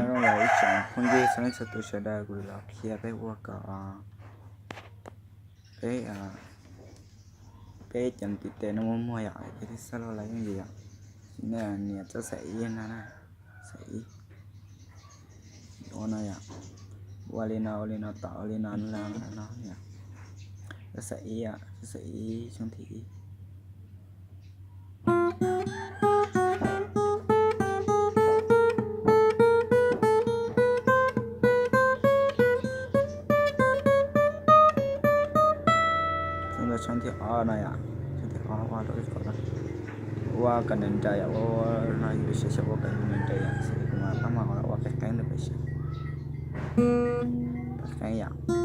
Los ib tsoom phooj ywg txhua leej txhua tus sawv daws, kuv los qhia peb ua kom peb, peb cov ntiv tes no muaj muag yom, ces twb xab laj los yooj yim yom. Ces nej nias txoj xaim ib no na, xaim ib. Ua no yom, ua li no, ua li no, tom ua li no, no, txoj xaim ib, txoj xaim ib, tshooj thib ib. Tshooj thib ob no yom, tshooj thib ob ua rau ib qho, ua kom nws nrawm yom, ua no yus pes sav xyaum ua kom nws nrawm yom, xws li kuv mas pab mas ua qeeb qeeb rau pes sav, qeeb yom.